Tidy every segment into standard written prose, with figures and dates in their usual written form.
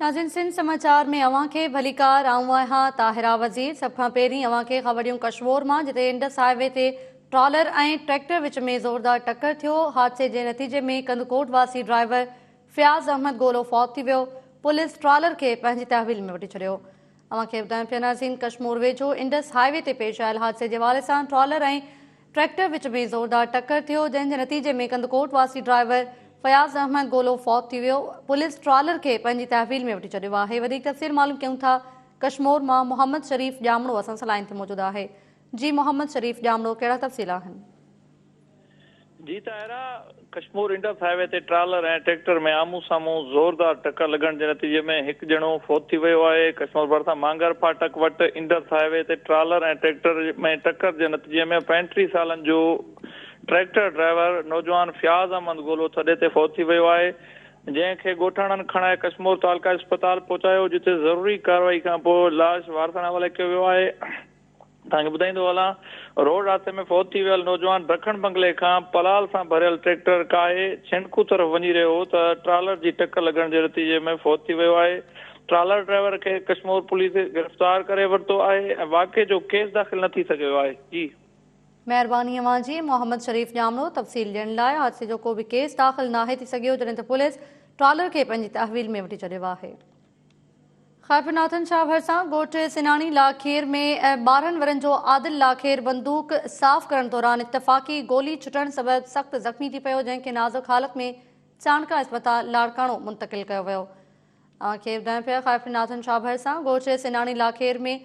ناظرين سنڌ سماچار ۾ اوهان کي ڀليڪار آئون آهيان طاهره وزير سڀ کان پهرين اوهان کي خبر ڏيون ڪشمور مان جتي انڊس هاء وي تي ٽرالر ۽ ٽريڪٽر وچ ۾ زوردار ٽڪر ٿيو حادثي جي نتيجي ۾ ڪنڌڪوٽ واسي ڊرائيور فياض احمد گولو فوت ٿي ويو پوليس ٽرالر کي پنهنجي تحويل ۾ وٺي ڇڏيو اوهان کي ٻڌايون پيا ناظرين ڪشمور ويجهو انڊس هاء وي تي پيش آيل حادثي جي حوالي سان ٽرالر ۽ ٽريڪٽر وچ ۾ زوردار ٽڪر ٿيو، جنهن جي نتيجي ۾ ڪنڌڪوٽ واسي ڊرائيور فياض احمد گولو فوت ٿي ويو، پوليس ٽرالر کي پنهنجي تحويل ۾ وٺي ڇڏيو آهي، وڌيڪ تفصيل معلوم ڪيون ٿا ڪشمور مان محمد شريف ڄامڙو اسان سان لائين تي موجود آهي، جي محمد شريف ڄامڙو ڪهڙا تفصيل آهن. جي Tahira, Kashmore Indus high V تي ٽرالر ۽ ٽريڪٽر ۾ آمهون سامهون زوردار ٽڪر لڳڻ جي نتيجي ۾ هڪ ڄڻو فوت ٿي ويو آهي، ڪشمور ڀرسان مانگر ڦاٽڪ وٽ انڊس هاء وي تي ٽرالر ۽ ٽريڪٽر ۾ ٽڪر جي نتيجي ۾ 35 سالن جو ٽريڪٽر ڊرائيور نوجوان فياض احمد گولو ٿڏي تي فوت ٿي ويو آهي، جنهن کي ڳوٺاڻن کڻائي ڪشمور تعلقه اسپتال پهچايو، جتي ضروري ڪارروائي کانپوء لاش وارثن حوالي ڪيو ويو آهي. توهان کي ٻڌائيندو هلان، روڊ حادثي ۾ فوت ٿي ويل نوجوان ڊکڻ بنگلي کان پلال سان ڀريل ٽريڪٽر ڪاهي ڇنڊڪو طرف وڃي رهيو هو ته ٽرالر جي ٽڪر لڳڻ جي نتيجي ۾ فوت ٿي ويو آهي. ٽرالر ڊرائيور کي ڪشمور پوليس گرفتار ڪري ورتو آهي ۽ واقعي جو ڪيس داخل نه ٿي سگهيو آهي. جي. مهرباني اوهان جي محمد شريف ڄامڙو تفصيل ڏيڻ لاء حادثي جو ڪو به ڪيس داخل ناهي ٿي سگهيو جڏهن ته پوليس ٽرالر کي پنهنجي تحويل ۾ وٺي ڇڏيو آهي. خيرپور ناٿن شاهه ڀرسان ڳوٺ سناڻي لاکير ۾ 12 ورهين جو عادل لاکير بندوق صاف ڪرڻ دوران اتفاقي گولي ڇٽڻ سبب سخت زخمي ٿي پيو جنهن کي نازڪ حالت ۾ چانڊڪا اسپتال لاڙڪاڻو منتقل ڪيو ويو. اوهان کي ٻڌايون پيا خيرپور ناٿن شاهه ڀرسان ڳوٺ سناڻي لاکير ۾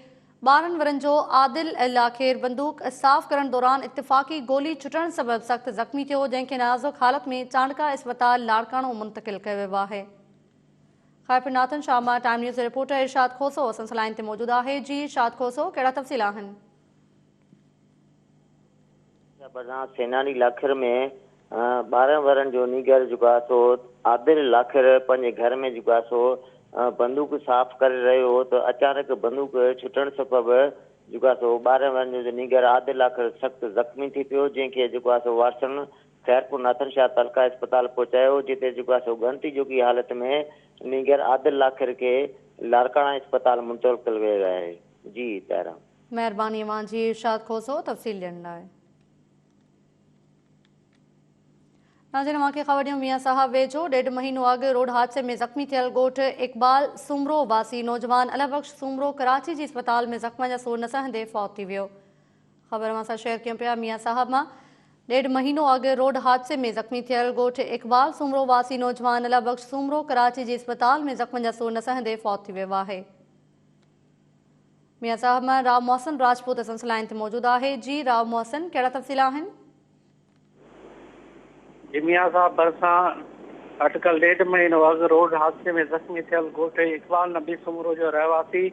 12 ورهين جو عادل لاکير بندوق صاف ڪرڻ دوران اتفاقي گولي ڇٽڻ سبب سخت زخمي ٿيو جنهن کي نازڪ حالت ۾ چانڊڪا اسپتال لاڙڪاڻو منتقل ڪيو ويو آهي. خيرپور ناٿن شاهه مان ٽائيم نيوز جي رپورٽر ارشاد کوسو اسان سان لائين تي موجود آهي جي ارشاد کوسو ڪهڙا تفصيل آهن. ڀرسان سيناني لاکر ۾ 12 ورهين جو نينگر جيڪو آهي سو عادل لاکر پنهنجي گهر ۾ جيڪو آهي سو بندوق صاف ڪري رهيو هو ته اچانڪ بندوق ڇٽڻ سبب جيڪو آهي سو 12 ورهين جو نينگر عادل لاکر سخت زخمي ٿي پيو جنهن کي جيڪو آهي سو وارثن خيرپور ناٿن شاهه تعلقه اسپتال پهچايو جتي جيڪو آهي سو ڳڻتي جوڳي حالت ۾ نينگر عادل لاکير کي لاڙڪاڻا اسپتال منتقل ڪيو ويو آهي جي طاهره. مهرباني اوهان جي ارشاد کوسو تفصيل ڏيڻ لاء. ناظرين اوهان کي خبر ڏيون ميان صاحب ويجهو ڏيڍ مهينو اڳ روڊ حادثي ۾ زخمي ٿيل ڳوٺ اقبال سومرو واسي نوجوان الهه بخش سومرو ڪراچي جي اسپتال ۾ زخمن جا سور نه سهندي فوت ٿي ويو. خبر اوهان سان شيئر ڪيون پيا ميان صاحب مان ڏيڍ مهينو اڳ روڊ حادثي ۾ زخمي ٿيل ڳوٺ اقبال سومرو واسي نوجوان الله بخش سومرو ڪراچي جي اسپتال ۾ زخمن جا سور نه سهندي فوت ٿي ويو آهي. ميان صاحب مان راء محسن راجپوت اسان سان لائين تي موجود آهي جي راء محسن ڪهڙا تفصيل آهن. جي ميان صاحب ڀرسان اٽڪل ڏيڍ مهينو اڳ روڊ حادثي ۾ زخمي ٿيل ڳوٺ اقبال نبي سومرو جو رهواسي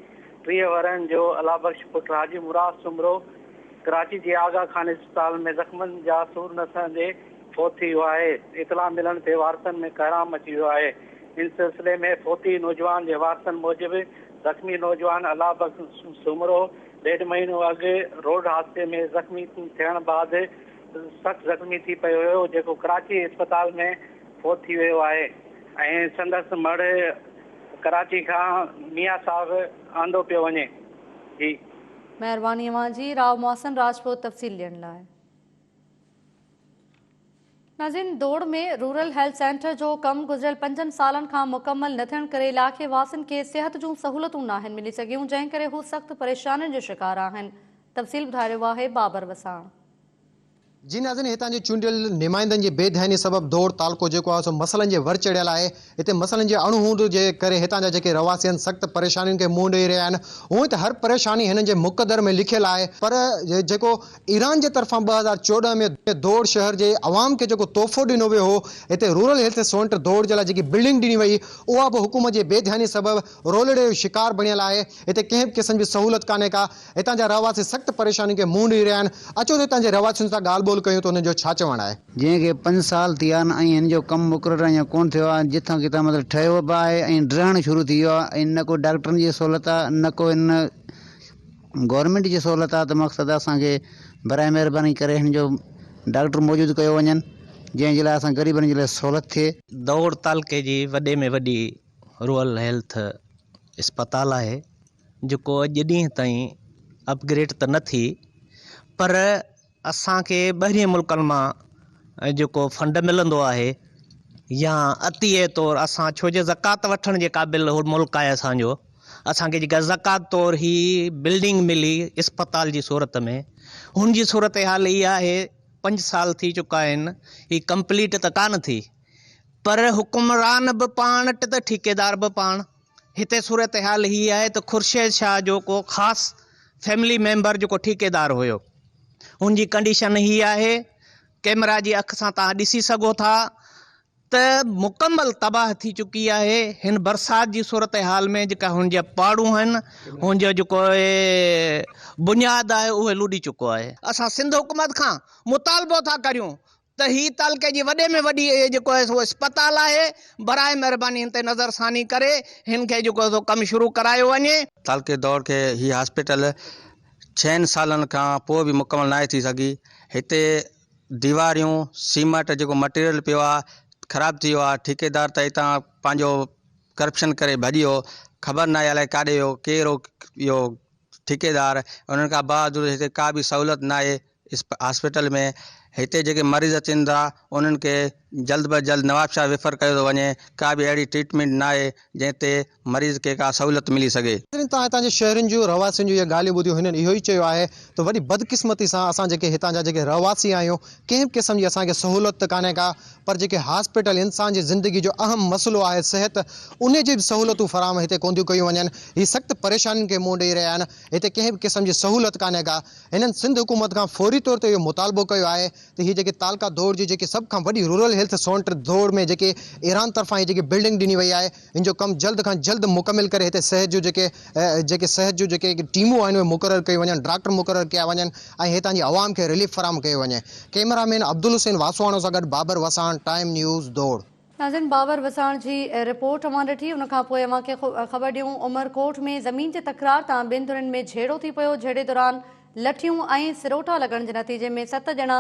30 ورهين جو الله بخش پٽ حاجي مراد سومرو ڪراچي جي آغا خان اسپتال ۾ زخمن جا سور نه سهندي فوت ٿي ويو آهي. اطلاع ملڻ تي وارثن ۾ ڪهرام مچي ويو آهي. ان سلسلي ۾ فوتي نوجوان جي وارثن موجب زخمي نوجوان الله بخش سومرو ڏيڍ مهينو اڳ روڊ حادثي ۾ زخمي ٿيڻ بعد سخت زخمي ٿي پيو هيو جيڪو ڪراچي اسپتال ۾ فوت ٿي ويو آهي ۽ سندس مڙهه ڪراچي کان ميان صاحب آندو پيو وڃي. جي. مهرباني اوهان جي راء محسن راجپوت تفصيل ڏيڻ لاء. ناظرين دوڙ ۾ رورل هيلٿ سينٽر جو ڪم گذريل پنجن سالن کان مڪمل نه ٿيڻ ڪري علائقي واسين کي صحت جون سهولتون ناهن ملي سگهيون جنهن ڪري هو سخت پريشانين جو شڪار آهن تفصيل ٻڌائي رهيو آهي بابر وساڻ. جي ناظرين هتان جي چونڊيل نمائندن جي بي ڌياني سبب دوڙ تعلقو جيڪو آهي سو مسئلن جي ور چڙهيل آهي هتي مسئلن جي اڻ هوند جي ڪري هتان جا جيڪي رهواسي آهن سخت پريشانين کي منهن ڏئي رهيا آهن هونئن ته هر پريشاني هنن جي مقدر ۾ لکيل آهي پر جيڪو ايران جي طرفان 2014 ۾ دوڙ شهر جي عوام کي جيڪو تحفو ڏنو ويو هو هتي رورل هيلٿ سينٽر دوڙ جي لاء جيڪي بلڊنگ ڏني وئي اها به حڪومت جي بي ڌياني سبب رولڙي جو شڪار بڻيل آهي هتي ڪنهن به قسم جي سهولت ڪانهي ڪا هتان جا رهواسي سخت پريشانين کي منهن ڏئي رهيا آهن، اچو ته هتان جي رهواسين سان ڳالهه ٻولهه ڪيون ته انهن جو ڇا چوڻ آهي. جنهن کي پنج سال ٿي ويا آهن ۽ هن جو ڪم مقرر اڃا ڪونه ٿيو آهي جتان ڪٿان مطلب ٺهيو به آهي ۽ ڊهڻ شروع ٿي ويو آهي ۽ نه ڪو ڊاڪٽرن جي سهولت آهي نه ڪو هن گورنمينٽ جي سهولت آهي ته مقصد اسان کي برائي مهرباني ڪري هن جو ڊاڪٽر موجود ڪيو وڃن جنهن جي لاء اسان غريبن جي لاء سهولت ٿئي. دوڙ تعلقي جي وڏي ۾ وڏي رورل هيلٿ اسپتال آهي جيڪو اڄ ڏينهن تائين اپگريڊ ته نه ٿي پر اسان کي ٻاهرين ملڪن مان جيڪو فنڊ ملندو آهي يا عطيي طور اسان ڇو جو زڪوات وٺڻ جي قابل ملڪ آهي اسان جو اسان کي جيڪا زڪوات طور هي بلڊنگ ملي اسپتال جي صورت ۾ هن جي صورتحال اها آهي پنج سال ٿي چڪا آهن هي ڪمپليٽ ته ڪانه ٿي پر حڪمران به پاڻ ته ٺيڪيدار به پاڻ. هتي صورتحال هي آهي ته خورشيد شاهه جو ڪو خاص فيملي ميمبر جيڪو ٺيڪيدار هيو هن جي ڪنڊيشن هي آهي ڪيمرا جي اک سان توهان ڏسي سگهو ٿا ته مڪمل تباهه ٿي چڪي آهي هن برسات جي صورتحال ۾ جيڪا هن جا پاڙون آهن هن جو جيڪو بنياد آهي اهو لڏي چڪو آهي. اسان سنڌ حڪومت کان مطالبو ٿا ڪريون ته هي تعلقي جي وڏي ۾ وڏي جيڪو آهي سو اسپتال آهي، براء مهرباني هن تي نظر ثاني ڪري هن کي جيڪو آهي سو ڪم شروع ڪرايو وڃي. تعلقي دور کي هي هاسپيٽل ڇهن سالن کان پوء به مڪمل ناهي ٿي سگهي، هتي ديواريون، سيمٽ جيڪو مٽيريل پيو آهي خراب ٿي ويو آهي، ٺيڪيدار ته هتان پنهنجو ڪرپشن ڪري ڀڄي ويو، خبر ناهي الائي ڪاڏي ويو، ڪير هو اهو ٺيڪيدار، انهن کان باوجود هتي ڪا به سهولت ناهي. هاسپيٽل ۾ هتي جيڪي مريض اچن ٿا انهن کي جلد به جلد نوابشاهه ريفر ڪيو ٿو وڃي ڪا به اهڙي ٽريٽمينٽ ناهي جنهن تي مريض کي ڪا سهولت ملي سگهي. ناظرين توهان هتان جي شهرين جون رهواسين جون اهي ڳالهيون ٻڌيون هنن اهو ئي چيو آهي ته وڏي بدقسمتي سان اسان جيڪي هتان جا جيڪي رهواسي آهيون ڪنهن به قسم جي اسان کي سهولت ته ڪانهي ڪا پر جيڪي هاسپيٽل انسان جي زندگي جو اهم مسئلو آهي صحت انهي جي به سهولتون فراهم هتي ڪونه ٿيون ڪيون وڃن هي سخت پريشانين کي منهن ڏئي رهيا آهن هتي ڪنهن به قسم جي سهولت ڪانهي ڪا هنن سنڌ حڪومت کان فوري طور تي اهو مطالبو ڪيو آهي ته هي جيڪي تعلقه ڌوڙ جي جيڪي سڀ کان وڏي رورل هيلٿ سينٽر ڌوڙ ۾ جيڪي ايران طرفان هي جيڪي بلڊنگ ڏني وئي آهي ان جو ڪم جلد کان جلد مڪمل ڪري هتي صحت جون جيڪي جيڪي صحت جون جيڪي ٽيمون آهن اهي مقرر ڪيون وڃن ڊاڪٽر مقرر ڪيا وڃن ۽ هتان جي عوام کي رليف فراهم ڪيو وڃي ڪئميرا مين عبدالحسين واسواڻو سان گڏ بابر وساڻ ٽائيم نيوز ڌوڙ. ناظرين بابر وساڻ جي رپورٽ اوهان ڏٺي ان کان پوء اوهان کي خبر ڏيون عمرڪوٽ ۾ زمين جي تڪرار تان ٻن ڌرين ۾ جهيڙو ٿي پيو جهيڙي دوران لٺيون ۽ سروٽا لڳڻ جي نتيجي ۾ ست ڄڻا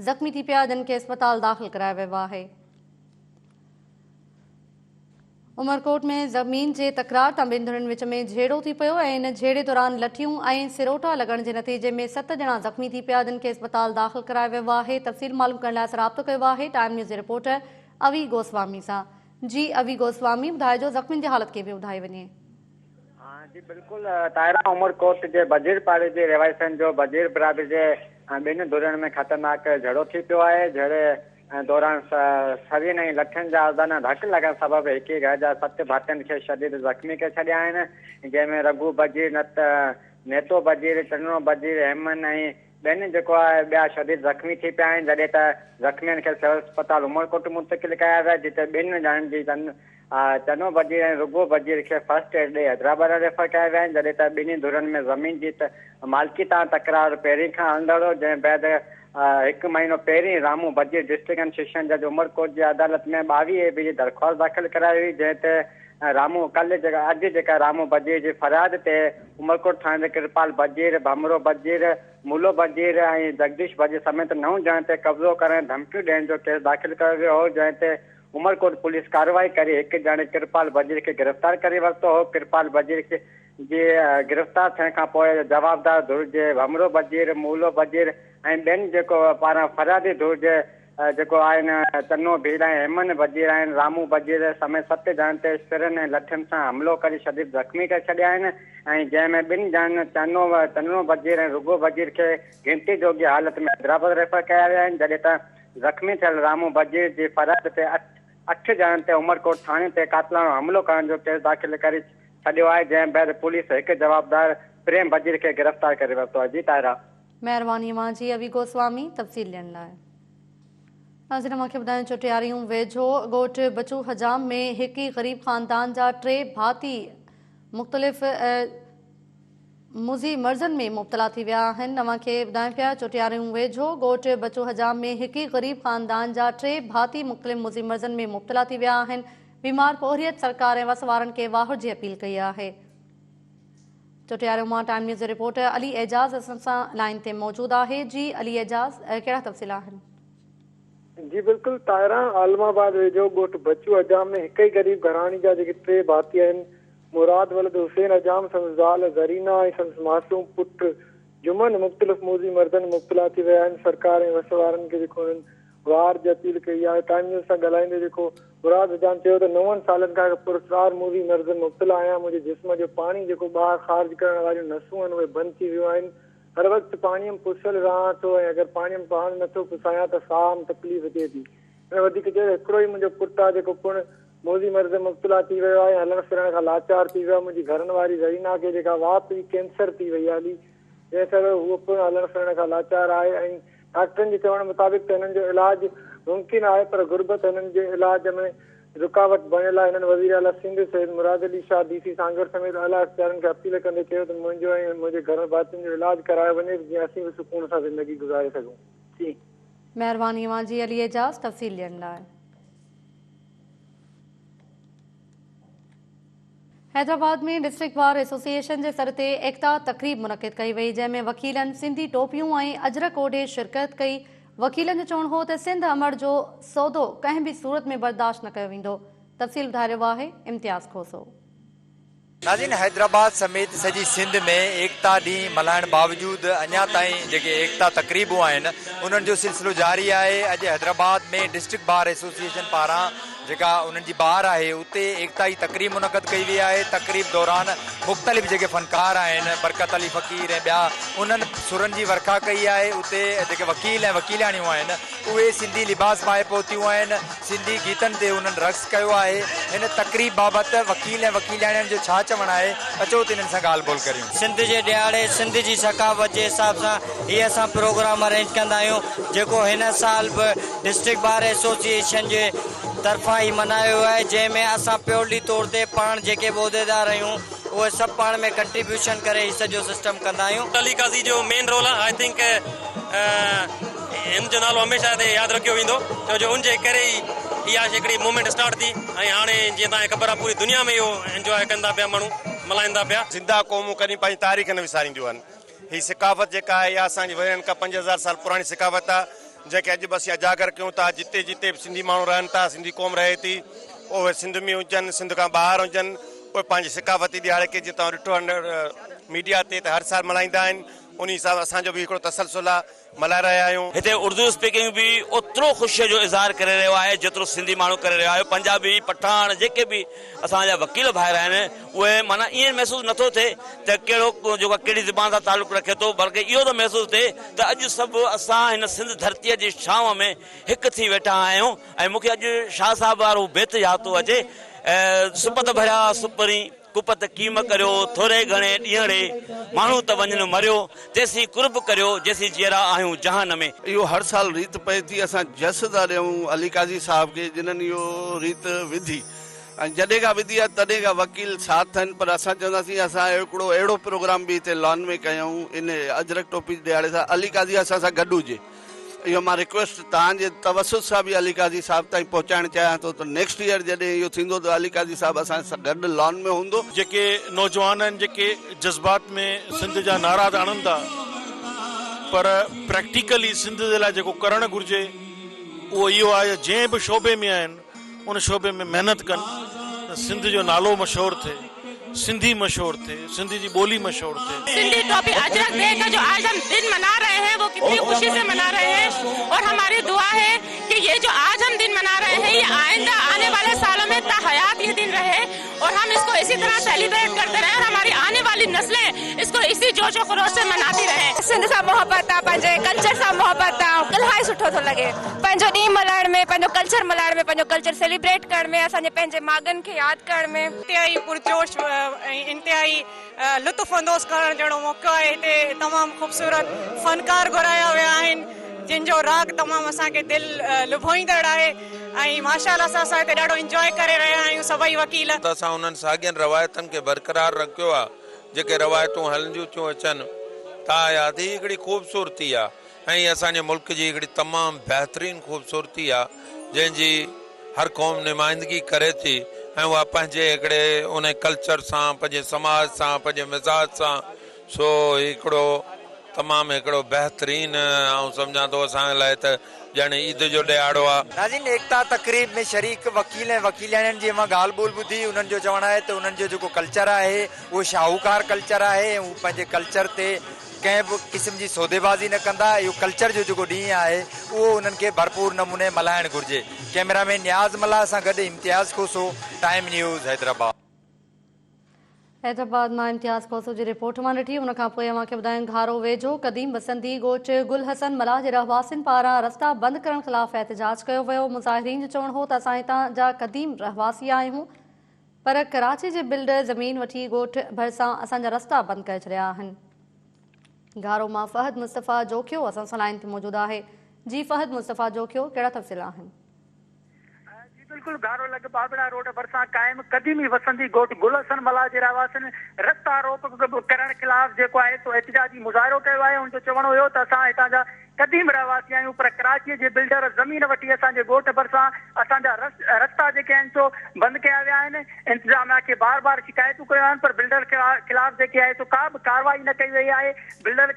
زخمي ٿي پيا جن کي اسپتال داخل ڪرايو ويو آهي. عمرڪوٽ ۾ زمين جي تڪرار تان ٻن ڌرين وچ ۾ جهيڙو ٿي پيو ۽ ان جهيڙي دوران لٺيون ۽ سروٽا لڳڻ جي نتيجي ۾ ست ڄڻا زخمي ٿي پيا جن کي اسپتال داخل ڪرايو ويو آهي تفصيل معلوم ڪرڻ لاء اسان رابطو ڪيو آهي ٽائيم نيوز جي رپورٽر اوي گوسوامي سان. جي اوي گوسوامي ٻڌائجو زخمين جي حالت کي به ٻڌائي وڃي. جي بلڪل طاهره عمرڪوٽ جي بجير پاڙي جي رهواسين جو بجير برادري جي ٻن ڌرين ۾ خطرناڪ جهيڙو ٿي پيو آهي جهيڙي دوران سرين ۽ لٺين جا آزادانه ڌڪ لڳڻ سبب هڪ ئي گهر جا ست ڀاتين کي شديد زخمي ڪري ڇڏيا آهن جنهن ۾ رگهو بجير نيتو بجير چنڻو بجير هيمن ۽ ٻين جيڪو آهي ٻيا شديد زخمي ٿي پيا آهن جڏهن ته زخمين کي سول اسپتال عمرڪوٽ منتقل ڪيا ويا جتي ٻن ڄڻن جي چنو بجير ۽ رڳو بجير کي فرسٽ ايڊ ڏئي حيدرآباد ريفر ڪيا ويا آهن جڏهن ته ٻنهي ڌرين ۾ زمين جي مالڪي تان تڪرار پهرين کان هلندڙ هو جنهن بعد هڪ مهينو پهرين Ramu Bajeer district and session جج عمرڪوٽ جي عدالت ۾ 22 اي بي جي درخواست داخل ڪرائي هئي جنهن تي رامو ڪلهه جيڪا اڄ جيڪا رامو بجير جي فرياد تي عمرڪوٽ ٿاڻي تي ڪرپال بجير، ڀمرو بجير، مولو بجير ۽ جگديش بجير سميت نو ڄڻن تي قبضو ڪرڻ ۽ ڌمڪيون ڏيڻ جو ڪيس داخل ڪيو ويو هو جنهن تي عمرڪوٽ پوليس ڪارروائي ڪري هڪ ڄڻي ڪرپال بجير کي گرفتار ڪري ورتو هو ڪرپال بجير جي گرفتار ٿيڻ کانپوء جوابدار ڌر جي ڀمرو بجير، مولو بجير ۽ ٻين جيڪو پاران فريادي ڌر جي جيڪو آهن چنو ڀيل ۽ هيمن بجير آهن رامو بجير سميت ست ڄڻن تي سرن ۽ لٺين سان حملو ڪري شديد زخمي ڪري ڇڏيا آهن ۽ جنهن ۾ ٻن ڄڻن چنو چنڻو بجير ۽ رڳو بجير کي گهنٽي جوڳي حالت ۾ حيدرآباد ريفر ڪيا ويا آهن جڏهن ته زخمي ٿيل رامو بجير جي فرياد تي اٺ ڄڻن تي عمرڪوٽ ٿاڻي تي قاتلاڻو حملو ڪرڻ جو ڪيس داخل ڪري ڇڏيو آهي جنهن بعد پوليس هڪ جوابدار پريم بجير کي گرفتار ڪري ورتو آهي جي طاهره. مهرباني اوهان جي اوي گوسوامي تفصيل ڏيڻ لاء. ناظرين اوهان کي ٻڌايون چوٽياريون ويجهو ڳوٺ بچو حجام ۾ هڪ ئي غريب خاندان جا ٽي ڀاتي مختلف موذي مرضن ۾ مبتلا ٿي ويا آهن اوهان کي ٻڌايون پيا چوٽياريون ويجهو ڳوٺ بچو حجام ۾ هڪ ئي غريب خاندان جا ٽي ڀاتي مختلف موذي مرضن ۾ مبتلا ٿي ويا آهن بيمار پورهيت سرڪار ۽ وس وارن کي واهر جي اپيل ڪئي آهي. چوٽياريو مان ٽائيم نيوز جو رپورٽر علي اعجاز اسان سان لائين تي موجود آهي جي علي اعجاز ڪهڙا تفصيل آهن. جي بلڪل طاهره عالم آباد ويجهو ڳوٺ بچو حجام ۾ هڪ ئي غريب گهراڻي جا جيڪي ٽي ڀاتي آهن مراد ولد حسين حجام سندس زال زرينا ۽ سندس معصوم پٽ جمن مختلف موذي مرضن ۾ مبتلا ٿي ويا آهن سرڪار ۽ وس وارن کي جيڪو هنن واهر جي اپيل ڪئي آهي ٽائيم نيوز سان ڳالهائيندي جيڪو مراد حجام چيو ته نون سالن کان هڪ پراسرار موذي مرض ۾ مبتلا آهيان منهنجي جسم جو پاڻي جيڪو ٻاهر خارج ڪرڻ واريون نسون آهن اهي بند ٿي ويون آهن هر وقت پاڻيء ۾ پسيل رهان ٿو ۽ اگر پاڻيء ۾ پاڻ نه ٿو پسايان ته ساهه ۾ تڪليف ٿئي ٿي. هن وڌيڪ چيو ته هڪڙو ئي منهنجو پٽ آهي جيڪو پڻ موذي مرض ۾ مبتلا ٿي ويو آهي ۽ هلڻ ڦرڻ کان لاچار ٿي ويو آهي. منهنجي گهرن واري زرينا کي جيڪا وات جي ڪينسر ٿي وئي آهي هلي جنهن سبب هوء پڻ هلڻ ڦرڻ کان لاچار آهي ۽ ڊاڪٽرن جي چوڻ مطابق ته هنن جو علاج ممڪن آهي پر غربت هنن جي علاج ۾ رڪاوٽ بڻيل آهي. هنن وزيراعليٰ سنڌ سيد مراد علي شاهه، ڊي سي سانگهڙ سميت اعليٰ اختيارين کي اپيل ڪندي چيو ته منهنجو ۽ منهنجي گهر ڀاتين جو علاج ڪرايو وڃي ته جيئن اسين به سڪون سان زندگي گذاري سگهون. جي. مهرباني اوهان جي علي اعجاز تفصيل ڏيڻ لاء. حيدرآباد ۾ ڊسٽرڪٽ بار ايسوسيئيشن جي سر تي ايڪتا تقريب منعقد ڪئي وئي جنهن ۾ وڪيلن سنڌي ٽوپيون ۽ اجرڪ اوڍي شرڪت ڪئي وڪيلن جو چوڻ هو ته سنڌ امڙ جو سودو ڪنهن به صورت ۾ برداشت نه ڪيو ويندو، تفصيل ٻڌائي رهيو آهي امتياز کوسو. ناظرين حيدرآباد سميت سڄي سنڌ ۾ ايڪتا ڏينهن ملهائڻ باوجود اڃا تائين جيڪي ايڪتا تقريبون آهن انهن جو سلسلو جاري آهي اڄ حيدرآباد ۾ ڊسٽرڪٽ بار ايسوسيئيشن پاران جيڪا انهن جي بار آهي اتي ايڪتا جي تقريب منعقد ڪئي وئي آهي تقريب دوران مختلف جيڪي فنڪار آهن برڪت علي فقير ۽ ٻيا انهن سرن جي ورکا ڪئي آهي اتي جيڪي وڪيل ۽ وڪيلياڻيون آهن اهي سنڌي لباس پائي پهتيون آهن سنڌي گيتن تي انهن رقص ڪيو آهي هن تقريب بابت وڪيل ۽ وڪيلياڻين جو ڇا چوڻ آهي اچو ته انهن سان ڳالهه ٻولهه ڪريون. سنڌ جي ڏهاڙي سنڌ جي ثقافت جي حساب سان هي اسان پروگرام ارينج ڪندا آهيون جيڪو هن سال به ڊسٽرڪٽ بار ايسوسيئيشن جي طرفان هي ملهايو ويو آهي جنهن ۾ اسان پيورلي طور تي پاڻ جيڪي به عهديدار آهيون اهي سڀ پاڻ ۾ ڪنٽريبيوشن ڪري هي سڄو سسٽم ڪندا آهيون. علي قاضي جو مين رول آهي I think هن جو نالو هميشه هتي ياد رکيو ويندو ڇو جو ان جي ڪري ئي اها هڪڙي موومينٽ اسٽارٽ ٿي ۽ هاڻي جيئن توهان کي خبر آهي پوري دنيا ۾ اهو انجواء ڪن ٿا پيا ماڻهو ملهائن ٿا پيا. زنده قومون ڪڏهن پنهنجي تاريخ نه وسارينديون آهن. هي ثقافت جيڪا آهي اها اسان جي ورهين کان 5000 سال پراڻي ثقافت آهي جنهن کي اڄ به اسين اجاگر ڪيون ٿا جتي جتي به سنڌي ماڻهو رهن ٿا سنڌي قوم رهي ٿي اهي سنڌ ۾ هجن سنڌ کان ٻاهر هجن اهي پنهنجي ثقافتي ڏهاڙي کي جيئن توهان ڏٺو آهي ميڊيا تي ته هر سال ملهائيندا آهن انهي حساب سان اسان جو به هڪڙو تسلسل آهي ملهائي رهيا آهيون. هتي اردو اسپيڪنگ به اوترو خوشيء جو اظهار ڪري رهيو آهي جيترو سنڌي ماڻهو ڪري رهيو آهي. پنجابي، پٺاڻ جيڪي به اسان جا وڪيل ڀائر آهن اهي معنيٰ ائين محسوس نٿو ٿئي ته ڪهڙو جيڪو آهي ڪهڙي زبان سان تعلق رکي ٿو بلڪه اهو ٿو محسوس ٿئي ته اڄ سڀ اسان هن سنڌ ڌرتيء جي ڇانو ۾ هڪ ٿي ويٺا آهيون ۽ مون کي اڄ شاهه صاحب وارو بيت ياد ٿو اچي سپت ڀريا سپرين. ڪپت ڪيم ڪريو، ٿوري گهڻي ڏينهڙي، ماڻهو ته وڃن مريو، تيسين قرب ڪريو، جيسين جيئرا آهيون جهان ۾. اهو هر سال ريت پئي ٿي، اسان جس ٿا ڏيون علي قاضي صاحب کي جنھن اهو ريت وڌي ۽ جڏهن کان وڌي آهي تڏهن کان وڪيل ساٿ آهن پر اسان چونداسين اسان هڪڙو اهڙو پروگرام به هتي لان ۾ ڪيائون ان اجرڪ ٽوپي ڏهاڙي سان علي قاضي اسان سان گڏ هجي. اهو مان رڪويسٽ توهان جي توسط سان به علي قاضي صاحب تائين پهچائڻ چاهيان ٿو ته نيڪسٽ ايئر جڏهن اهو ٿيندو ته علي قاضي صاحب اسان سان گڏ لان ۾ هوندو. جيڪي نوجوان آهن جيڪي جذبات ۾ سنڌ جا نعرا ته هڻن ٿا پر پريڪٽيڪلي سنڌ جي لاء جيڪو ڪرڻ گهرجي اهو اهو آهي جنهن به شعبي ۾ آهن ان شعبي ۾ محنت ڪن ته سنڌ جو نالو مشهور ٿئي، سنڌي مشهور ٿئي، سنڌ جي ٻولي مشهور ٿئي. سنڌي ٽوپي اجرڪ ڊي کا جو آج هم دن منا رهي هين وو ڪتني خوشي سي منا رهي هين اور هماري دعا هي ڪي يي جو آج هم دن منا رهي هين يي آئنده آني والي سالو مين تا حيات يي دن رهي اور هم اس کو اسي طرح سيليبريٽ ڪرتي رهين اور هماري آني والي نسلين اس کو اسي جوش و خروش سي مناتي رهين. سنڌ سان محبت آ پنهنجي ڪلچر سان محبت آ الاهي سٺو ٿو لڳي. پنهنجو ڏينهن ملهائڻ ۾ پنهنجو ڪلچر ملهائڻ ۾ پنهنجو ڪلچر سيليبريٽ ڪرڻ ۾ اسان جي پنهنجي ماڳن کي ياد ڪرڻ ۾. انتهائي پرجوش ۽ انتهائي لطف اندوز ڪرڻ جهڙو موقعو آهي هتي تمام خوبصورت فنڪار گهرايا ويا آهن جن جو راڳ تمام اسان کي دل لڀوئيندڙ آهي ۽ ماشاء الله سان اسان هتي ڏاڍو انجواء ڪري رهيا آهيون سڀئي وڪيل. ته اسان انهن ساڳين روايتن کي برقرار رکيو آهي جيڪي روايتون هلنديون ٿيون اچن تاحيات هي هڪڙي خوبصورتي آهي. ۽ اسان جي ملڪ جي هڪڙي تمام بهترين خوبصورتي آ جنهن جي هر قوم نمائندگي ڪري ٿي ۽ اها پنهنجي هڪڙي ان ڪلچر سان پنهنجي سماج سان پنهنجي مزاج سان سو هي هڪڙو تمام هڪڙو بهترين آئون سمجهان ٿو اسان لاء ته ڄڻ عيد جو ڏهاڙو آ. ناظرين ايڪتا تقريب ۾ شريڪ وڪيل ۽ وڪيلياڻين جي اوهان ڳالهه ٻولهه ٻڌي انهن جو چوڻ آهي ته انهن جو جيڪو ڪلچر آهي اهو شاهوڪار ڪلچر آهي ۽ هو پنهنجي ڪلچر تي ڪنهن به قسم جي سوديبازي نه ڪندا اهو ڪلچر جو جيڪو ڏينهن آهي اهو انهن کي ڀرپور نموني ملهائڻ گهرجي ڪئميرا مين نياز ملاح سان گڏ امتياز کوسو ٽائيم نيوز حيدرآباد. حيدرآباد مان امتياز کوسو جي رپورٽ مان ڏٺي ان کان پوء اوهان کي ٻڌايون گهارو ويجهو قديم وسندي ڳوٺ گل حسن ملاح جي رهواسين پاران رستا بند ڪرڻ خلاف احتجاج ڪيو ويو مظاهرين جو چوڻ هو ته اسان هتان جا قديم رهواسي آهيون پر ڪراچي جي بلڊر زمين وٺي ڳوٺ ڀرسان اسان جا رستا بند ڪري ڇڏيا آهن گهارو مان فهد مصطفيٰ جوکيو اسان سان لائين تي موجود آهي جي فهد مصطفيٰ جوکيو ڪهڙا تفصيل آهن. جي بلڪل گهارو لڳ ٻاٻڙا روڊ ڀرسان قائم قديمي وسندي ڳوٺ گل حسن ملاح جي رهواسين رستا روڪ ڪرڻ خلاف جيڪو آهي سو احتجاجي مظاهرو ڪيو آهي ان جو چوڻ هيو ته اسان هتان جا قديم رهواسي آهيون پر ڪراچي جي بلڊر زمين وٺي اسان جي ڳوٺ ڀرسان اسان جا رستا جيڪي آهن سو بند ڪيا ويا آهن انتظاميا کي بار بار شڪايتون ڪيون آهن پر بلڊر خلاف جيڪي آهي سو ڪا به ڪارروائي نه ڪئي وئي آهي بلڊر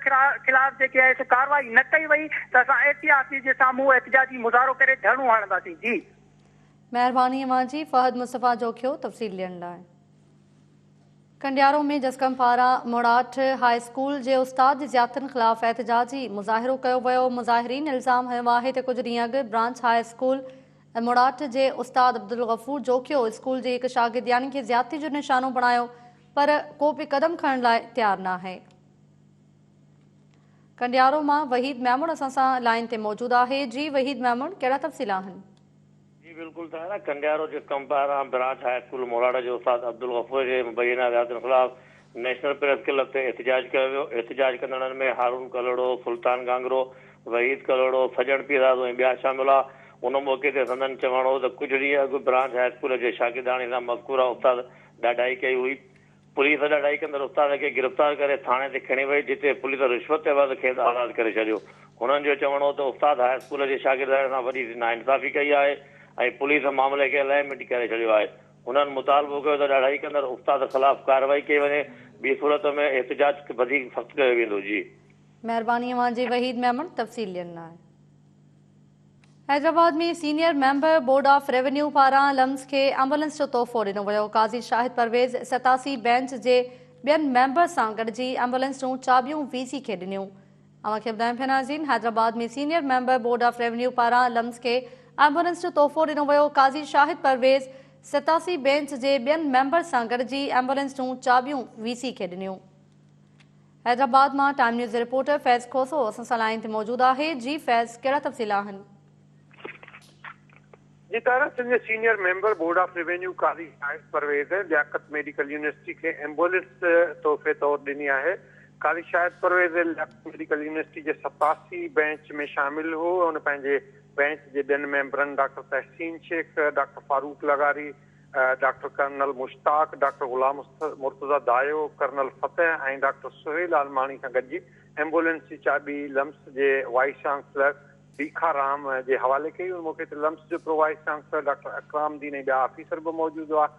خلاف جيڪي آهي سو ڪارروائي نه ڪئي وئي ته اسان ايس سي آفيس جي سامهون احتجاجي مظاهرو ڪري ڌرڻو هڻنداسين. جي. مهرباني اوهان جي فهد مصطفيٰ جوکيو تفصيل ڏيڻ لاء. ڪنڊيارو ۾ جسقم پاران موڙاٺ هاء اسڪول جي استاد جي زيادتين خلاف احتجاجي مظاهرو ڪيو ويو مظاهرين الزام هنيو آهي ته ڪجهه ڏينهن اڳ برانچ هاء اسڪول موڙاٺ جي استاد عبدالغفور جوکيو اسڪول جي هڪ شاگردياڻي کي زيادتي جو نشانو بڻايو پر ڪو به قدم کڻڻ لاء تيار ناهي. ڪنڊيارو مان وحيد ميمڻ اسان سان لائين تي موجود آهي جي وحيد ميمڻ ڪهڙا تفصيل آهن. جي بلڪل طاهره ڪنڊيارو جسقم پاران برانچ هاء اسڪول مولاڙه جي استاد عبدالغفور جي مبينا زيادتين خلاف نيشنل پريس ڪلب تي احتجاج ڪيو ويو احتجاج ڪندڙن ۾ هارون ڪلهوڙو، سلطان گانگرو، وحيد ڪلهوڙو، سڄڻ پيرزادو ۽ ٻيا شامل هئا ان موقعي تي سندن چوڻ هو ته ڪجهه ڏينهن اڳ برانچ هاء اسڪول جي شاگرداڻي سان مذڪوره استاد ڏاڍائي ڪئي هئي. پوليس ڏاڍائي ڪندڙ استاد کي گرفتار ڪري ٿاڻي تي کڻي وئي، جتي پوليس رشوت عيوض کيس آزاد ڪري ڇڏيو. هنن جو چوڻ هو ته استاد هاء اسڪول جي شاگردياڻي سان وڏي ناانصافي ڪئي آهي ۽ پوليس معاملي کي لئه مٽي ڪري ڇڏيو آهي. هنن مطالبو ڪيو ته ڏاڍائي ڪندڙ استاد خلاف ڪارروائي ڪئي وڃي، ٻي صورت ۾ احتجاج وڌيڪ سخت ڪيو ويندو. جي. مهرباني اوهان جي وحيد ميمڻ تفصيل ڏيڻ لاء. Hyderabad ۾ senior member board of revenue پاران لمس کي ايمبولينس جو تحفو ڏنو ويو، قاضي شاهد پرويز 87 بينچ جي ٻين ميمبرز سان گڏجي ايمبولينس جون چاٻيون وي سي کي ڏنيون. اوهان کي ٻڌايون پيا ناظرين Hyderabad ۾ senior member board of revenue پاران لمس کي ايمبولينس جو تحفو ڏنو ويو، قاضي شاهد پرويز 87 بينچ جي ٻين ميمبرز سان گڏجي ايمبولينس جون چاٻيون وي سي کي ڏنيون. حيدرآباد مان ٽائيم نيوز جي رپورٽر فيض کوسو اسان سان لائين تي موجود آهي جي فيض ڪهڙا تفصيل آهن. جي طرح سنڌ جي senior member board of revenue Qazi Shahid Pervez Liaquat medical university کي ايمبولينس تحفي طور ڏني آهي. قاضي شاهد پرويز لياقت ميڊيڪل يونيورسٽي جي 87 بئنچ ۾ شامل هو. هن پنهنجي بئنچ جي ٻين ميمبرن ڊاڪٽر تحسين شيخ، ڊاڪٽر فاروق لغاري، doctor colonel Mushtaq, doctor Ghulam Murtaza Dayo, colonel Fateh ۽ doctor Sohail Almani سان گڏجي ايمبولينس جي چاٻي لمس جي وائيس چانسلر ڀيکا رام جي حوالي ڪئي. ان موقعي تي لمس جو pro vice chancellor doctor Ikram Uddin ۽ ٻيا آفيسر به موجود هئا.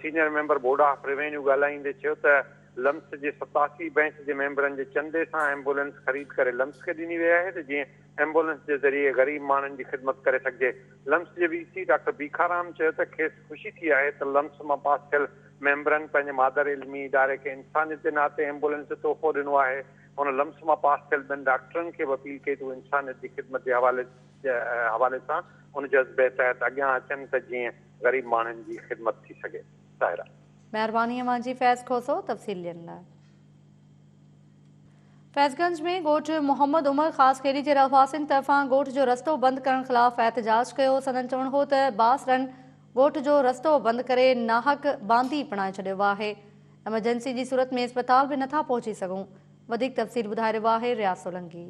Senior member board of revenue ڳالهائيندي چيو ته لمس جي 87 بئنچ جي ميمبرن جي چندي سان ايمبولينس خريد ڪري لمس کي ڏني وئي آهي ته جيئن ايمبولينس جي ذريعي غريب ماڻهن جي خدمت ڪري سگهجي. لمس جي وي سي ڊاڪٽر ڀيکارام چيو ته کيس خوشي ٿي آهي ته لمس مان پاس ٿيل ميمبرن پنهنجي مادر علمي اداري کي انسانيت جي ناتي ايمبولينس جو تحفو ڏنو آهي. هن لمس مان پاس ٿيل ٻين ڊاڪٽرن کي به اپيل ڪئي ته هو انسانيت جي خدمت جي حوالي سان ان جذبي تحت اڳيان اچن ته جيئن غريب ماڻهن جي خدمت ٿي سگهي. سائره. مهرباني اوهان جي فيض کوسو تفصيل ڏيڻ لاء. فيض گنج ۾ ڳوٺ محمد عمر خاصخيلي جي رهواسين طرفان ڳوٺ جو رستو بند ڪرڻ خلاف احتجاج ڪيو، سندن چوڻ هو ته بااثرن ڳوٺ جو رستو بند ڪري ناحق باندي بڻائي ڇڏيو آهي، ايمرجنسي جي صورت ۾ اسپتال به نٿا پهچي سگهون، وڌيڪ تفصيل ٻڌائي رهيو آهي رياض سولنگي.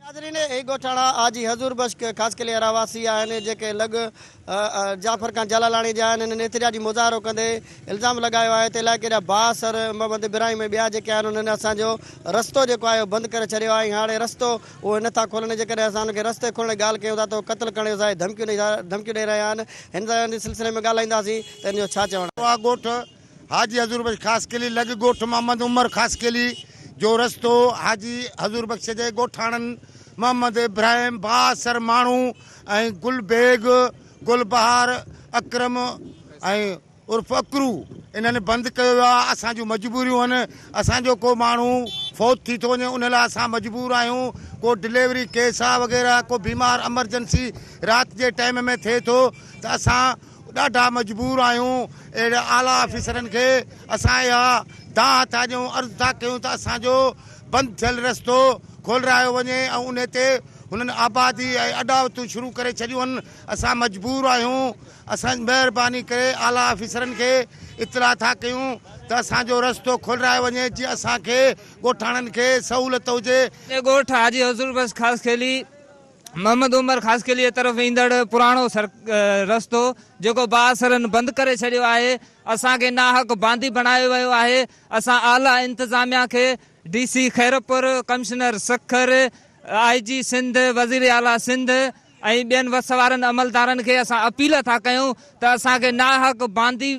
ناظرين هي ڳوٺاڻا حاجي حضور بخش خاصخيلي جا رهواسي آهن جيڪي لڳ جعفر خان جلالاڻي جا آهن هنن احتجاجي مظاهرو ڪندي الزام لڳايو آهي ته علائقي جا بااثر محمد ابراهيم ۽ ٻيا جيڪي آهن انهن اسان جو رستو جيڪو آهي اهو بند ڪري ڇڏيو آهي ۽ هاڻي رستو اهي نٿا کولن جيڪڏهن اسان انهن کي رستي کولڻ جي ڳالهه ڪيون ٿا ته اهي قتل ڪرڻ جو اسان کي ڌمڪيون ڌمڪيون ڏئي رهيا آهن هن سان سلسلي ۾ ڳالهائينداسين ته هن جو ڇا چوڻ آهي. ڳوٺ حاجي حضور بخش خاصخيلي لڳ ڳوٺ محمد عمر خاصخيلي جو رستو حاجي حضور بخش جي ڳوٺاڻن محمد ابراهيم بااثر ماڻهو ۽ گل بيگ، گل بهار، اڪرم ۽ عرف اڪرو انهن بند ڪيو ويو آهي اسان جون مجبوريون آهن اسان جو ڪو ماڻهو فوت ٿي ٿو وڃي ان لاء اسان مجبور آهيون ڪو ڊليوري ڪيس آهي وغيره ڪو بيمار امرجنسي رات جي ٽائيم ۾ ٿئي ٿو ته اسان ڏاڍا مجبور آهيون اهڙي اعليٰ آفيسرن کي اسان اها دانهن ٿا ڏيون عرض ٿا ڪيون ته اسان جو بند ٿيل رستو کولرايو وڃي ۽ ان تي هنن آبادي ۽ اڏاوتون شروع ڪري ڇڏيون آهن اسان مجبور آهيون اسان مهرباني ڪري اعليٰ آفيسرن کي اطلاع ٿا ڪيون ته اسان جو رستو کولرايو وڃي جيئن اسان کي ڳوٺاڻن کي سهولت هجي. ڳوٺ حاجي حضور بخش خاصخيلي محمد عمر خاصخيلي جي طرف ايندڙ پراڻو رستو جيڪو بااثرن بند ڪري ڇڏيو آهي اسان کي ناحق باندي بڻايو ويو آهي اسان اعليٰ انتظاميا کي D C Khairpur commissioner Sukkur I G Sindh وزير اعليٰ سنڌ ۽ ٻين وس وارن عملدارن کي اسان اپيل ٿا ڪيون ته اسان کي ناحق باندي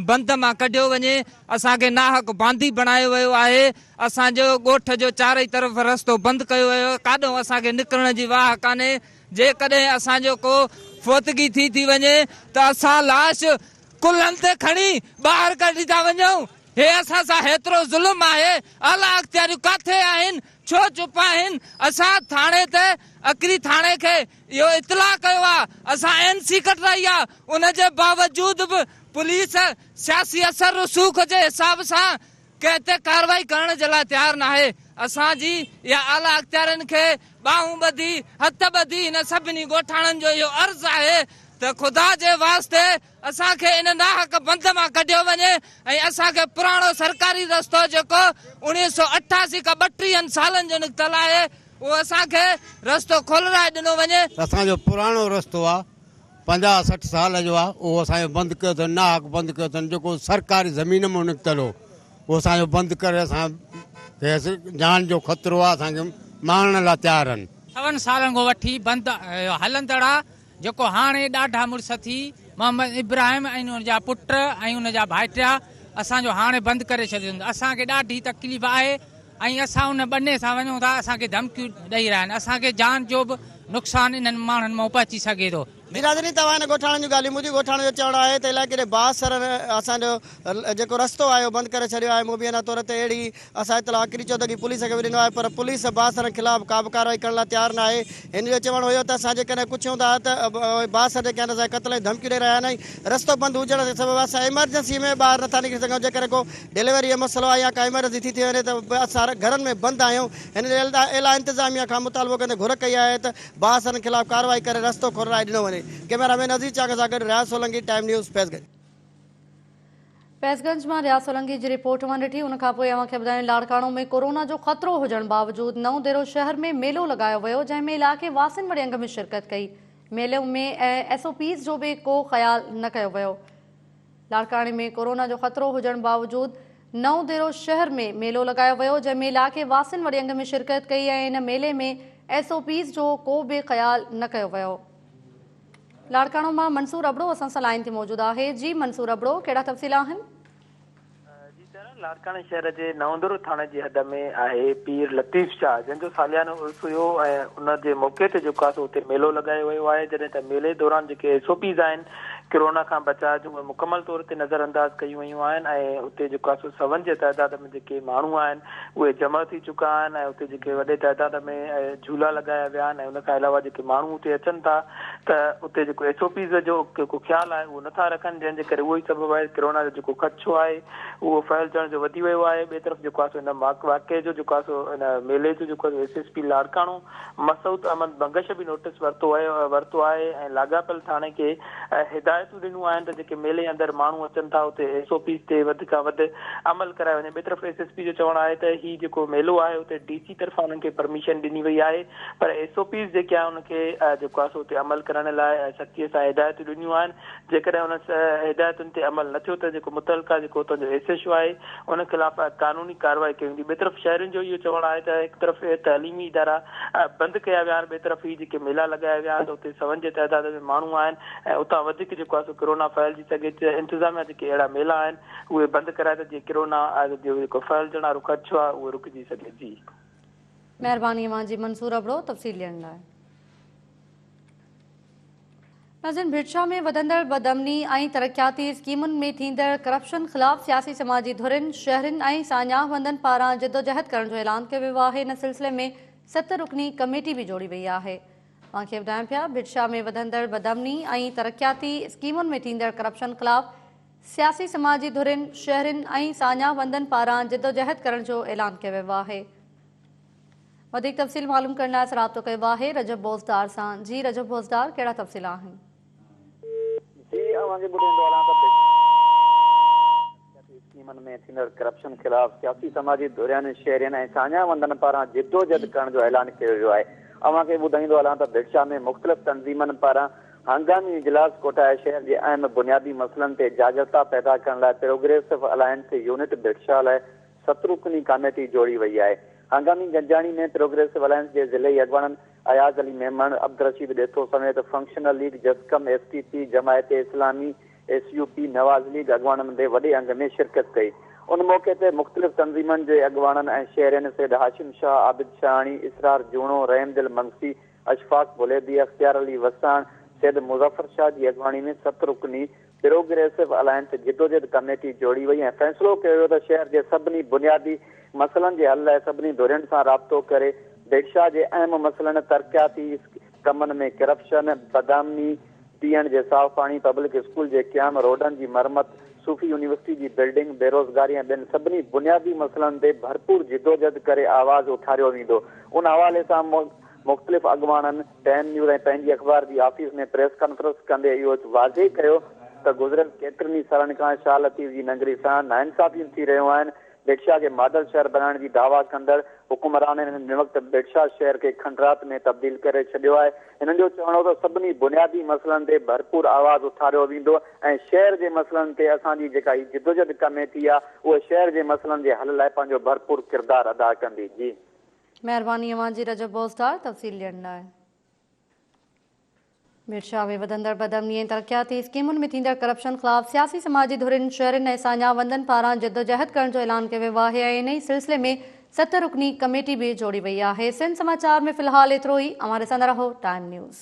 بند مان ڪڍيو وڃي، اسان کي ناحق باندي بڻايو ويو آهي، اسان جو ڳوٺ جو چارئي طرف رستو بند ڪيو ويو آهي، ڪاڏهون اسان کي نڪرڻ جي واهه ڪانهي، جيڪڏهن اسان جو ڪو فوتگي ٿي ٿي وڃي ته اسان لاش ڪلهن تي کڻي ٻاهر ڪڍي ٿا وڃون، هي اسان سان هيترو ظلم آهي، اعليٰ اختياريون ڪاٿي آهن، ڇو چپ آهن، اسان ٿاڻي تي اڪري ٿاڻي کي اهو اطلاع ڪيو آ، اسان اين سي ڪڍرائي آ، ان جي باوجود به پوليس سياسي اثر رسوخ جي حساب سان ڪنهن تي ڪارروائي ڪرڻ جي لاء تيار ناهي، اسان جي اها اعليٰ اختيارين کي ٻانهون ٻڌي هٿ ٻڌي هن سڀني ڳوٺاڻن جو اهو عرض آهي ته خدا جي واسطي اسان کي ان ناحق بند مان ڪڍيو وڃي ۽ اسان کي پراڻو سرڪاري رستو جيڪو 1988 کان ٻٽيهن سالن جو نڪتل آهي اهو اسان کي رستو کولرائي ڏنو وڃي. اسان جو پراڻو رستو آ 50 60 سال جو آ اهو اسان جو بند ڪيو اٿن ناحق بند ڪيو اٿن جيڪو سرڪاري زمين مان نڪتل هو اهو اسان جو بند ڪري اسان کي جان جو خطرو آ اسان کي مارڻ لاء تيار آهن. سون سالن کان وٺي بند هلندڙ آ جيڪو هاڻي ڏاڍا مڙس ٿي محمد ابراهيم ۽ ان جا پٽ ۽ ان جا ڀائٽيا اسان جو هاڻي بند ڪري ڇڏيو اٿن اسان کي ڏاڍي تڪليف آهي ۽ اسان ان ٻني سان وڃون ٿا اسان کي ڌمڪيون ڏئي رهيا آهن اسان کي جان جو به نقصان انهن ماڻهن مان پهچي سگهي ٿو. جي ناظرين توهان هن ڳوٺاڻن جون ڳالهيون ٻڌيون ڳوٺاڻن جو چوڻ آهي ته علائقي جي بااثرن اسان جو جيڪو رستو آهي اهو بند ڪري ڇڏيو آهي مبينا طور تي اهڙي اسان اطلاع اڪري چودڳي پوليس کي به ڏنو آهي پر پوليس بااثرن خلاف ڪابه ڪارروائي ڪرڻ لاء تيار ناهي. هن جو چوڻ هيو ته اسان جيڪڏهن ڪڇيون ٿا ته اهي بااثر جيڪي آهن اسان کي قتل جون ڌمڪيون ڏئي رهيا آهن ۽ رستو بند هجڻ سبب اسان ايمرجنسي ۾ ٻاهر نٿا نڪري سگهون جيڪڏهن ڪو ڊليوري جو مسئلو آهي يا ڪا ايمرجنسي ٿي ٿي وڃي ته به اسان گهرن ۾ بند آهيون. هن اعليٰ انتظاميا کان مطالبو ڪندي گهر ڪئي آهي ته بااثرن خلاف ڪارروائي ڪري رستو کولرائي ڏنو وڃي. ڪئميرا مين عزيز چانگ سان گڏ رياض سولنگي، ٽائيم نيوز، فيض گنج. فيض گنج مان رياض سولنگي جي رپورٽ اوهان ڏٺي ان کان پوء اوهان کي ٻڌايون لاڙڪاڻو ۾ ڪورونا جو خطرو هجڻ باوجود نئون ديرو شهر ۾ ميلو لڳايو ويو جنهن ۾ علائقي واسين وڏي انگ ۾ شرڪت ڪئي ميلي ۾ ايس او پيز جو به ڪو خيال نه ڪيو ويو لاڙڪاڻي ۾ ڪورونا جو خطرو هجڻ باوجود نئون ديرو شهر ۾ ميلو لڳايو ويو جنهن ۾ علائقي واسين وڏي انگ ۾ شرڪت ڪئي ۽ ان ميلي ۾ ايس او پيز جو ڪو به خيال نه ڪيو ويو. لاڙڪاڻو مان منصور ابڙو اسان سان لائين تي موجود آهي جي منصور ابڙو ڪهڙا تفصيل آهن. جي طرح لاڙڪاڻي شهر جي نئوندرو ٿاڻي جي حد ۾ آهي پير لطيف شاهه جنهن جو ساليانو عرس هيو ۽ ان جي موقعي تي جيڪو آهي سو اتي ميلو لڳايو ويو آهي جڏهن ته ميلي دوران جيڪي ايس او پيز آهن ڪرونا کان بچاء جون اهي مڪمل طور تي نظر انداز ڪيون ويون آهن ۽ اتي جيڪو آهي سو سون جي تعداد ۾ جيڪي ماڻهو آهن اهي جمع ٿي چڪا آهن ۽ اتي جيڪي وڏي تعداد ۾ جهولا لڳايا ويا آهن ۽ ان کان علاوه جيڪي ماڻهو اتي اچن ٿا ته اتي جيڪو ايس او پيز جو جيڪو خيال آهي اهو نٿا رکن جنهن جي ڪري اهو ئي سبب آهي ڪرونا جو جيڪو خدشو آهي اهو ڦهلجڻ جو وڌي ويو آهي ٻئي طرف جيڪو آهي سو ان واقعي جو جيڪو آهي سو ان ميلي جو جيڪو آهي S S P Larkana Masood Ahmed Bangash به نوٽيس ورتو آهي ورتو آهي ۽ لاڳاپيل ٿاڻي کي هدايتون ڏنيون آهن ته جيڪي ميلي اندر ماڻهو اچن ٿا اتي ايس او پيز تي وڌ کان وڌ عمل ڪرايو وڃي ٻئي طرف ايس ايس پي جو چوڻ آهي ته هي جيڪو ميلو آهي اتي ڊي سي طرفان انهن کي پرميشن ڏني وئي آهي پر ايس او پيز جيڪي آهن ان کي جيڪو آهي سو اتي عمل ڪرڻ لاء سختي سان هدايتون ڏنيون آهن جيڪڏهن ان هدايتن تي عمل نه ٿيو ته جيڪو متعلقه جيڪو اتان جو ايس ايڇ او آهي ان خلاف قانوني ڪارروائي ڪئي ويندي. ٻئي طرف شهرين جو اهو چوڻ آهي ته هڪ طرف تعليمي ادارا بند ڪيا ويا آهن ٻئي طرف هي جيڪي ميلا لڳايا ويا آهن ته اتي سون جي تعداد ۾ ماڻهو آهن ۽ اتان وڌيڪ جيڪو. جيڪو آهي سو ڪرونا ڦهلجي سگهي ته انتظاميا جيڪي اهڙا ميلا آهن اهي بند ڪرائي ته جيئن ڪرونا جو جيڪو ڦهلجڻ وارو خدشو آهي اهو رڪجي سگهي جي. مهرباني اوهان جي منصور ابڙو تفصيل ڏيڻ لاء. ناظرين ڀٽشاهه ۾ وڌندڙ بدامني ۽ ترقياتي اسڪيمن ۾ ٿيندڙ ڪرپشن خلاف سياسي سماجي ڌرين، شهرين ۽ ساڃاهه وندن پاران جدوجهد ڪرڻ جو اعلان ڪيو ويو آهي ان سلسلي ۾ ست رڪني ڪميٽي به جوڙي وئي آهي اوهان کي ٻڌايون پيا ڀٽشاهه ۾ وڌندڙ بدامني ۽ ترقياتي اسڪيمن ۾ ٿيندڙ ڪرپشن خلاف سياسي سماجي ڌرين، شهرين ۽ ساڃاهه وندن پاران جدوجهد ڪرڻ جو اعلان ڪيو ويو آهي. وڌيڪ تفصيل معلوم ڪرڻ لاء اسان رابطو ڪيو آهي رجب بوزدار سان جي رجب بوزدار ڪهڙا تفصيل آهن. جي اوهان کي ٻڌائيندو هلان ته ترقياتي اسڪيمن ۾ ٿيندڙ ڪرپشن خلاف سياسي سماجي ڌرين، شهرين ۽ ساڃاهه وندن پاران جدوجھد ڪرڻ جو اعلان ڪيو ويو آهي. اوهان کي ٻڌائيندو هلان ته ڀٽشاهه ۾ مختلف تنظيمن پاران هنگامي اجلاس ڪوٺائي شهر جي اهم بنيادي مسئلن تي جاڳرتا پيدا ڪرڻ لاء پروگريسو الائنس يونٽ ڀٽشاهه لاء ست رڪني ڪاميٽي جوڙي وئي آهي. هنگامي گڏجاڻي ۾ پروگريسو الائنس جي ضلعي اڳواڻن اياز علي ميمڻ، عبدالرشيد ڏيٿو سميت functional league, JSQM, S T P, Jamaat Islami, S U P, Nawaz league اڳواڻن به وڏي انگ ۾ شرڪت ڪئي. ان موقعي تي مختلف تنظيمن جي اڳواڻن ۽ شهرين سيد هاشم شاهه، عابد شاهاڻي، اسرار جوڻو، رحم دل منگسي، اشفاق بليدي، اختيار علي وساڻ، سيد مظفر شاهه جي اڳواڻي ۾ ست رڪني پروگريسو الائنس جدوجھد ڪميٽي جوڙي وئي ۽ فيصلو ڪيو ويو ته شهر جي سڀني بنيادي مسئلن جي حل لاء سڀني ڌرين سان رابطو ڪري ڀيٽشاهه جي اهم مسئلن ترقياتي ڪمن ۾ ڪرپشن، بدامني، پيئڻ جي صاف پاڻي، پبلڪ اسڪول جي قيام، روڊن جي مرمت، صوفي يونيورسٽي جي بلڊنگ، بيروزگاري ۽ ٻين سڀني بنيادي مسئلن تي ڀرپور جدوجھد ڪري آواز اٿاريو ويندو. ان حوالي سان مختلف اڳواڻن ٽائيم نيوز ۽ پنهنجي اخبار جي آفيس ۾ پريس ڪانفرنس ڪندي اهو واضح ڪيو ته گذريل ڪيترن ئي سالن کان شاهه لطيف جي ننگري سان ناانصافيون ٿي رهيون آهن، ڀٽشاهه کي ماڊل شهر بڻائڻ جي دعويٰ ڪندڙ حڪمرانن هن وقت ڀٽشاهه شهر کي کنڊرات ۾ تبديل ڪري ڇڏيو آهي. هنن جو چوڻ هو ته سڀني بنيادي مسئلن تي ڀرپور آواز اٿاريو ويندو ۽ شهر جي مسئلن تي اسان جي جيڪا هي جدوجھد ڪميٽي آهي اها شهر جي مسئلن جي حل لاء پنهنجو ڀرپور ڪردار ادا ڪندي. جي. مهرباني اوهان جي رجب بوزدار تفصيل ڏيڻ لاء. ميرشاهه ۾ وڌندڙ بدامني ۽ ترقياتي اسڪيمن ۾ ٿيندڙ ڪرپشن خلاف سياسي سماجي ڌرين، شهرين ۽ ساڃاهه وندن پاران جدوجهد ڪرڻ جو اعلان ڪيو ويو آهي ۽ انهي سلسلي ۾ ست رڪني ڪميٽي به جوڙي وئي آهي. سنڌ سماچار ۾ في الحال ايترو ئي اوهان ڏسندا رهو ٽائيم نيوز.